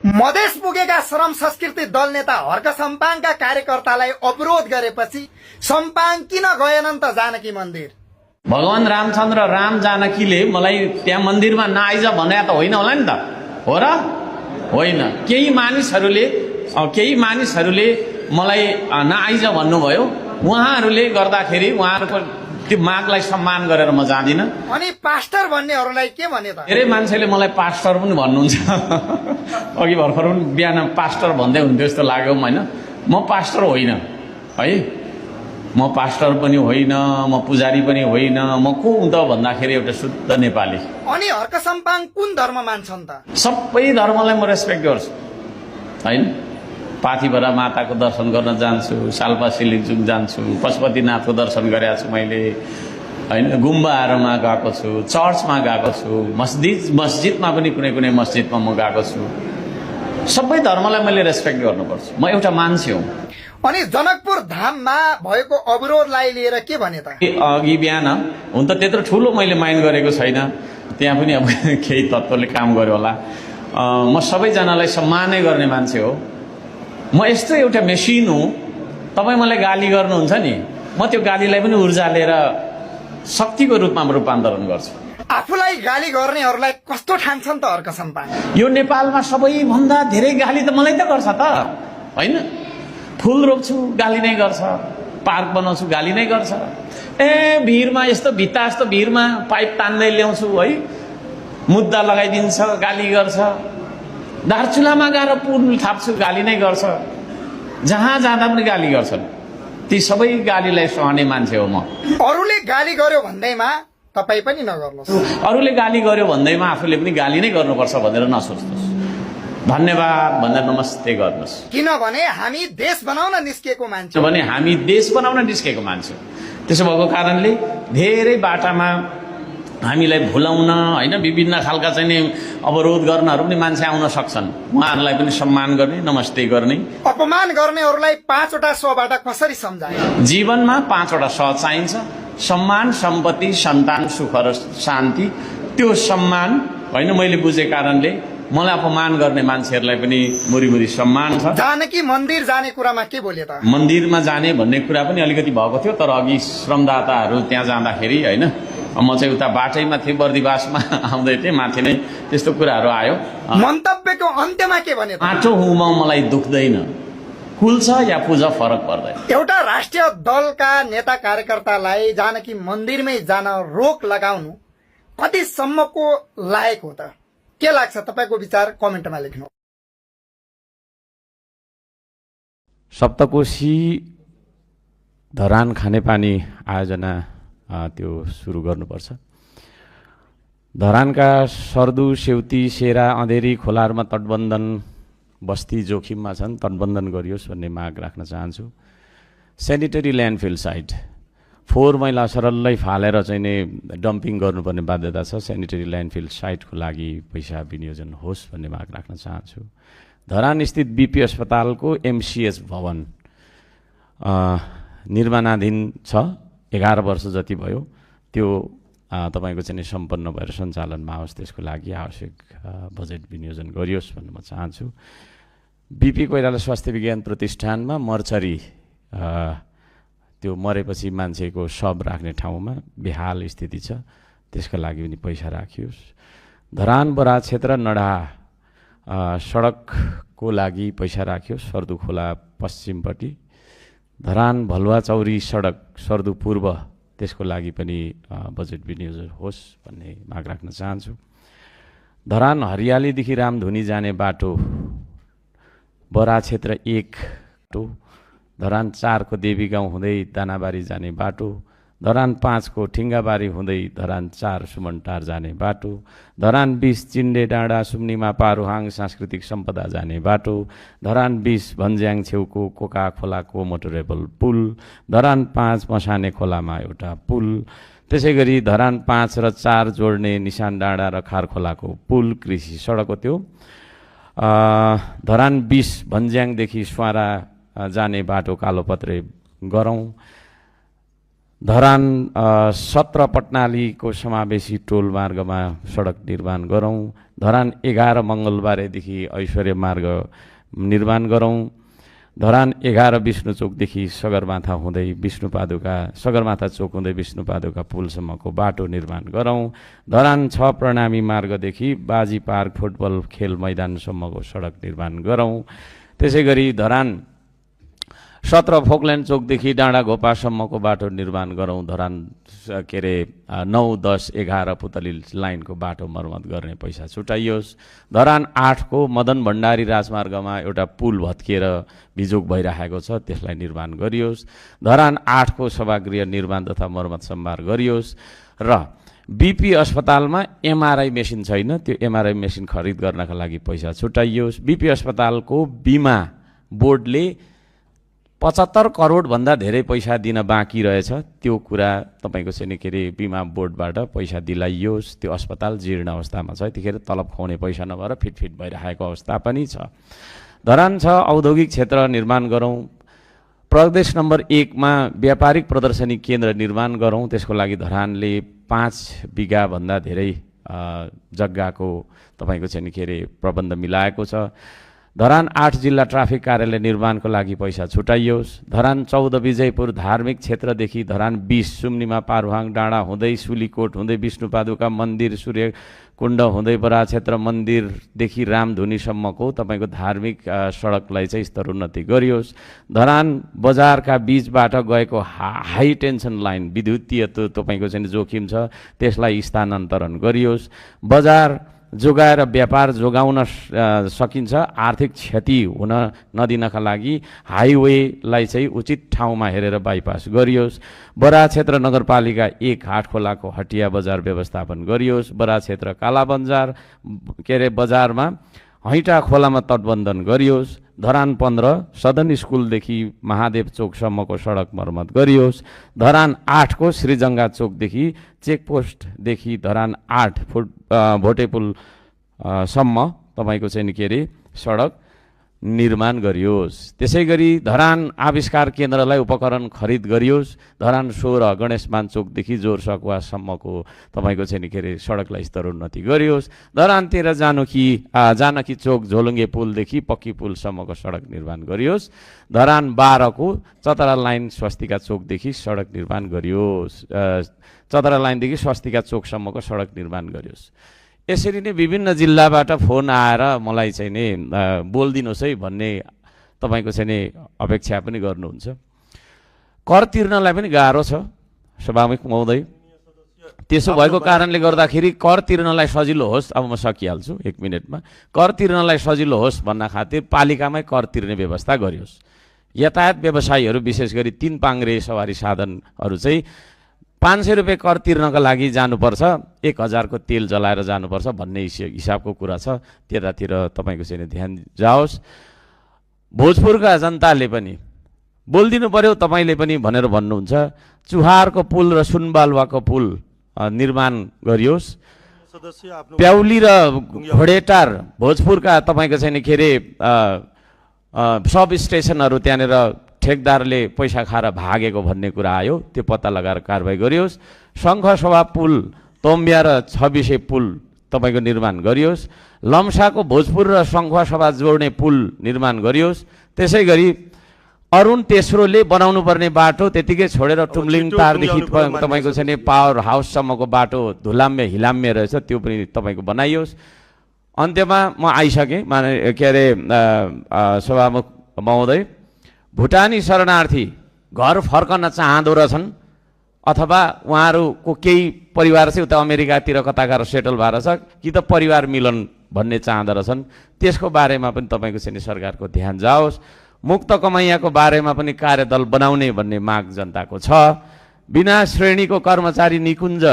मधेस पुगेका श्रम संस्कृति दल नेता हर्क सम्पाङका कार्यकर्तालाई अवरोध गरेपछि सम्पाङ किन गएनन् त जानकी मन्दिर? भगवान रामचन्द्र राम जानकीले मलाई त्यहाँ मन्दिरमा नआइज भने त होइन होला नि त, हो र होइन? केही मानिसहरूले मलाई नआइज भन्नुभयो। उहाँहरूले गर्दाखेरि उहाँहरूको त्यो मागलाई सम्मान गरेर म जाँदिनँ। अनि पास्टर भन्नेहरूलाई के भने त? धेरै मान्छेले मलाई पास्टर पनि भन्नुहुन्छ। अघि भर्खर पनि बिहान पास्टर भन्दै हुन्थ्यो जस्तो लाग्यो। होइन, म पास्टर होइन है, म पास्टर पनि होइन, म पुजारी पनि होइन। म को हुँ त भन्दाखेरि एउटा शुद्ध नेपाली। अनि हर्क सम्पाङ कुन धर्म मान्छन् त? सबै धर्मलाई म रेस्पेक्ट गर्छु। होइन, पाथिभरा माताको दर्शन गर्न जान्छु, साल्पा सिलिङचुङ जान्छु, पशुपतिनाथको दर्शन गरेको छु मैले। होइन, गुम्बाहरूमा गएको छु, चर्चमा गएको छु, मस्जिदमा पनि कुनै मस्जिदमा म गएको छु। सबै धर्मलाई मैले रेस्पेक्ट गर्नुपर्छ। म एउटा मान्छे हुँ। अनि जनकपुर धाममा भएको अवरोधलाई लिएर के भने त? अघि बिहान हुन त त्यत्रो ठुलो मैले माइन्ड गरेको छैन, त्यहाँ पनि अब केही तत्त्वले काम गर्यो होला। म सबैजनालाई सम्मानै गर्ने मान्छे हो। म यस्तो एउटा मेसिन हुँ, तपाईँ मलाई गाली गर्नुहुन्छ नि, म त्यो गालीलाई पनि ऊर्जा लिएर शक्तिको रूपमा रूपान्तरण गर्छु। आफूलाई गाली गर्नेहरूलाई कस्तो ठान्छन् त हर्क सम्पाङ? यो नेपालमा सबैभन्दा धेरै गाली त मलाई त गर्छ त, होइन? फुल रोप्छु गाली नै गर्छ, पार्क बनाउँछु गाली नै गर्छ। भिरमा यस्तो भित्ता यस्तो भिरमा पाइप तान्दै ल्याउँछु है, मुद्दा लगाइदिन्छ, गाली गर्छ। दार्चुलामा गएर पुल थाप्छु गाली नै गर्छ। जहाँ जाँदा पनि गाली गर्छन्। ती सबै गालीलाई सहने मान्छे हो म। अरूले गाली गर्यो भन्दैमा तपाईँ पनि नगर्नुहोस्। अरूले गाली गर्यो भन्दैमा आफूले पनि गाली नै गर्नुपर्छ भनेर नसोच्नुहोस्। धन्यवाद भनेर नमस्ते गर्नुहोस्। किनभने हामी देश बनाउन निस्किएको मान्छे। भने हामी देश बनाउन निस्केको मान्छे। त्यसो भएको कारणले धेरै बाटामा हामीलाई भुलाउन, होइन, विभिन्न खालका चाहिँ नि अवरोध गर्नहरू पनि मान्छे आउन सक्छन्। उहाँहरूलाई पनि सम्मान गर्ने, नमस्ते गर्ने। अपमान गर्नेहरूलाई 5वटा सबाट कसरी सम्झाए? जीवनमा 5वटा स चाहिन्छ: सम्मान, सम्पत्ति, सन्तान, सुख र शान्ति। त्यो सम्मान, होइन, मैले बुझे कारणले मलाई अपमान गर्ने मान्छेहरूलाई पनि मुरी सम्मान छ। जानकी मन्दिर जाने कुरामा के बोले त? मन्दिरमा जाने भन्ने कुरा पनि अलिकति भएको थियो, तर अघि श्रमदाताहरू त्यहाँ जाँदाखेरि, होइन, म चाहिँ उता बाटैमा थिएँ, बर्दिवासमा आउँदै थिएँ, माथि नै त्यस्तो कुराहरू आयो। मन्तव्यको अन्त्यमा के भने त? आँटो हुँ म, मलाई दुख्दैन। कुल्छ या पूजा फरक पर्दैन। एउटा राष्ट्रिय दलका नेता कार्यकर्तालाई जानकी मन्दिरमै जान रोक लगाउनु कतिसम्मको लायक हो त? के लाग्छ? तपाईँको विचार कमेन्टमा लेख्नु। सप्तकोशी धरान खानेपानी आयोजना त्यो सुरु गर्नुपर्छ। धरानका सर्दु, सेउती, सेरा, अँधेरी खोलाहरूमा तटबन्धन बस्ती जोखिममा छन्, तटबन्धन गरियोस् भन्ने माग राख्न चाहन्छु। सेनिटरी ल्यान्डफिल साइट 4 मैला सरल्लै फालेर चाहिँ नै डम्पिङ गर्नुपर्ने बाध्यता छ। सेनिटरी ल्यान्डफिल साइटको लागि पैसा विनियोजन होस् भन्ने माग राख्न चाहन्छु। धरान स्थित बीपी अस्पतालको MCH भवन निर्माणाधीन छ, 11 वर्ष जति भयो। त्यो तपाईँको चाहिँ सम्पन्न भएर सञ्चालनमा आओस्, त्यसको लागि आवश्यक बजेट विनियोजन गरियोस् भन्न म चाहन्छु। बीपी कोइराला स्वास्थ्य विज्ञान प्रतिष्ठानमा मर्चरी, त्यो मरेपछि मान्छेको शव राख्ने ठाउँमा बेहाल स्थिति छ, त्यसका लागि पनि पैसा राखियोस्। धरान बराज क्षेत्र नडा सडकको लागि पैसा राखियोस्, सर्दु खोला पश्चिमपट्टि। धरान भलुवा चौरी सडक सर्दु पूर्व, त्यसको लागि पनि बजेट विनियोजन होस् भन्ने माग राख्न चाहन्छु। धरान हरियालीदेखि रामधुनी जाने बाटो बराज क्षेत्र 1 बाटो, धरान 4 को देवी गाउँ हुँदै दानाबारी जाने बाटो, धरान 5 को ठिङ्गाबारी हुँदै धरान 4 सुमनटार जाने बाटो, धरान 20 चिन्डे डाँडा सुम्निमा पारुहाङ सांस्कृतिक सम्पदा जाने बाटो, धरान 20 भन्ज्याङ छेउको कोका खोलाको मोटरेबल पुल, धरान 5 मसाने खोलामा एउटा पुल, त्यसै गरी धरान 5 र 4 जोड्ने निशान डाँडा र खार खोलाको पुल कृषि सडक हो त्यो। धरान 20 भन्ज्याङदेखि स्वारा जाने बाटो कालोपत्रे गरौँ, धरान 17 पटनालीको समावेशी टोल मार्गमा सडक निर्माण गरौँ। धरान 11 मङ्गलबारेदेखि ऐश्वर्य मार्ग निर्माण गरौँ। धरान 11 विष्णु चोकदेखि सगरमाथा हुँदै सगरमाथा चोक हुँदै विष्णुपादुका पुलसम्मको बाटो निर्माण गरौँ। धरान 6 प्रणामी मार्गदेखि बाजी पार्क फुटबल खेल मैदानसम्मको सडक निर्माण गरौँ। त्यसै गरी धरान 17 फोकल्यान्ड चोकदेखि डाँडा घोपासम्मको बाटो निर्माण गरौँ। धरान 9, 10, 11 पुतली लाइनको बाटो मर्मत गर्ने पैसा छुटाइयोस्। धरान 8 को मदन भण्डारी राजमार्गमा एउटा पुल भत्किएर बिजोग भइरहेको छ, त्यसलाई निर्माण गरियोस्। धरान 8 को सभागृह निर्माण तथा मर्मत सम्भार गरियोस्। र बीपी अस्पतालमा एमआरआई मेसिन छैन, त्यो एमआरआई मेसिन खरिद गर्नका लागि पैसा छुटाइयोस्। बीपी अस्पतालको बिमा बोर्डले 75 करोड भन्दा धेरै पैसा दिन बाँकी रहेछ, त्यो कुरा तपाईको चाहिँ बिमा बोर्डबाट पैसा दिलाइयोस्। त्यो अस्पताल जीर्ण अवस्थामा छ, यतिखेर तलब खुवाउने पैसा नभएर फिटफिट भइरहेको अवस्था पनि छ। धरान 6 औद्योगिक क्षेत्र निर्माण गरौँ। प्रदेश नम्बर 1 मा व्यापारिक प्रदर्शनी केन्द्र निर्माण गरौँ। त्यसको लागि धरानले 5 बिघा भन्दा धेरै जग्गाको तपाईको चाहिँ प्रबन्ध मिलाएको छ। धरान 8 जिल्ला ट्राफिक कार्यालय निर्माणको लागि पैसा छुटाइयोस्। धरान 14 विजयपुर धार्मिक क्षेत्रदेखि धरान 20 सुम्निमा पारुहाङ डाँडा हुँदै सुलीकोट हुँदै विष्णुपादुका मन्दिर सूर्यकुण्ड हुँदै बरा क्षेत्र मन्दिरदेखि रामधुनीसम्मको तपाईको धार्मिक सडकलाई चाहिँ स्तरोन्नति गरियोस्। धरान बजारका बीचबाट गएको हाई टेन्सन लाइन विद्युतीय तपाईको चाहिँ जोखिम छ, त्यसलाई स्थानान्तरण गरियोस्। बजार जोगाएर व्यापार जोगाउन सकिन्छ, आर्थिक क्षति हुन नदिनका लागि हाइवेलाई चाहिँ उचित ठाउँमा हेरेर बाइपास गरियोस्। बरा क्षेत्र नगरपालिका 1 हाटखोलाको हटिया बजार व्यवस्थापन गरियोस्। बरा क्षेत्र काला बजार बजारमा हैटा खोलामा तटबन्धन गरियोस्। धरान 15 सदन स्कुलदेखि महादेव चोकसम्मको सडक मर्मत गरियोस्। धरान 8 को श्रीजङ्गा चोकदेखि चेकपोस्टदेखि धरान 8 भोटेपुल सम्म तपाईको चाहिँ सडक निर्माण गरियोस्। त्यसै गरी धरान आविष्कार केन्द्रलाई उपकरण खरिद गरियोस्। धरान 16 गणेशमान चोकदेखि जोरसकुवासम्मको तपाईको चाहिँ सडकलाई स्तरोन्नति गरियोस्। धरान 13 जानकी चोक झोलुङ्गे पुलदेखि पक्की पुलसम्मको सडक निर्माण गरियोस्। धरान 12 को चतरा लाइन स्वस्तिका चोकदेखि सडक निर्माण गरियोस्। चतरा लाइनदेखि स्वस्तिका चोकसम्मको सडक निर्माण गरियोस्। यसरी नै विभिन्न जिल्लाबाट फोन आएर मलाई चाहिँ नि बोलिदिनुहोस् है भन्ने तपाईको चाहिँ नि अपेक्षा पनि गर्नुहुन्छ। कर तिर्नलाई पनि गाह्रो छ सभामुख महोदय, त्यसो भएको कारणले गर्दाखेरि कर तिर्नलाई सजिलो होस्, अब म सकिहाल्छु 1 मिनेटमा, कर तिर्नलाई सजिलो होस् भन्ना खातिर पालिकामै कर तिर्ने व्यवस्था गरियोस्। यातायात व्यवसायीहरू विशेष गरी 3 पाङ्ग्रे सवारी साधनहरू चाहिँ 500 रुपियाँ कर तिर्नका लागि जानुपर्छ, 1000 को तेल जलाएर जानुपर्छ भन्ने हिसाबको कुरा छ, त्यतातिर तपाईको चाहिँ ध्यान जाओस्। भोजपुरका जनताले पनि बोलिदिनु पर्यो, तपाईले पनि भनेर भन्नुहुन्छ। चुहारको पुल र सुनबालुवाको पुल निर्माण गरियोस्। प्याउली र घोडेटार भोजपुरका तपाईको चाहिँ सब स्टेसनहरू त्यहाँनिर ठेकदारले पैसा खाएर भागेको भन्ने कुरा आयो, त्यो पत्ता लगाएर कारबाही गरियोस्। शङ्खसभा पुल तोम्बिया र 26 पुल तपाईको निर्माण गरियोस्। लम्साको भोजपुर र शङ्खसभा जोड्ने पुल निर्माण गरियोस्। त्यसै गरी अरुण तेस्रोले बनाउनु पर्ने बाटो त्यतिकै छोडेर टुम्लिङ तारदेखि तपाईको चाहिँ पावर हाउससम्मको बाटो धुलाम्य हिलाम्य रहेछ, त्यो पनि तपाईको बनाइयोस्। अन्त्यमा म आइसकेँ सभामुख महोदय, भुटानी शरणार्थी घर फर्कन चाहँदो रहेछन् अथवा उहाँहरूको केही परिवार चाहिँ उता अमेरिकातिर कता गएर सेटल भएर छ कि त परिवार मिलन भन्ने चाहँदो रहेछन्, त्यसको बारेमा पनि तपाईको चाहिँ सरकारको ध्यान जाओस्। मुक्त कमैयाको बारेमा पनि कार्यदल बनाउने भन्ने माग जनताको छ। बिना श्रेणीको कर्मचारी निकुञ्ज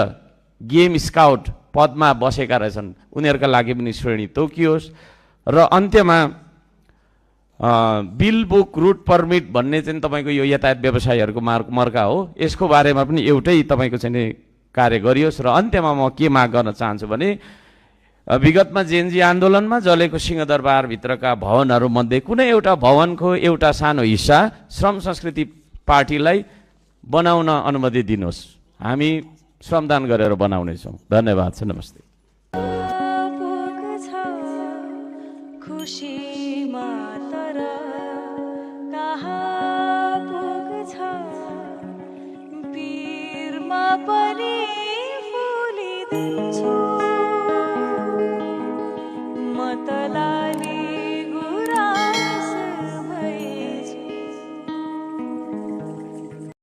गेम स्काउट पदमा बसेका रहेछन्, उनीहरूका लागि पनि श्रेणी तोकियोस्। र अन्त्यमा बिल बुक रुट पर्मिट भन्ने चाहिँ तपाईको यो यातायात व्यवसायीहरूको मर्का हो, यसको बारेमा पनि एउटै तपाईको चाहिँ कार्य गरियोस्। र अन्त्यमा म के माग गर्न चाहन्छु भने विगतमा जेएनजी आन्दोलनमा जलेको सिंहदरबारभित्रका भवनहरूमध्ये कुनै एउटा भवनको एउटा सानो हिस्सा श्रम संस्कृति पार्टीलाई बनाउन अनुमति दिनुहोस्। हामी श्रमदान गरेर बनाउनेछौँ। धन्यवाद छ। नमस्ते। खुशीमा तर कहाँ पुग्छ पीरमा पनि फुलिँदैन।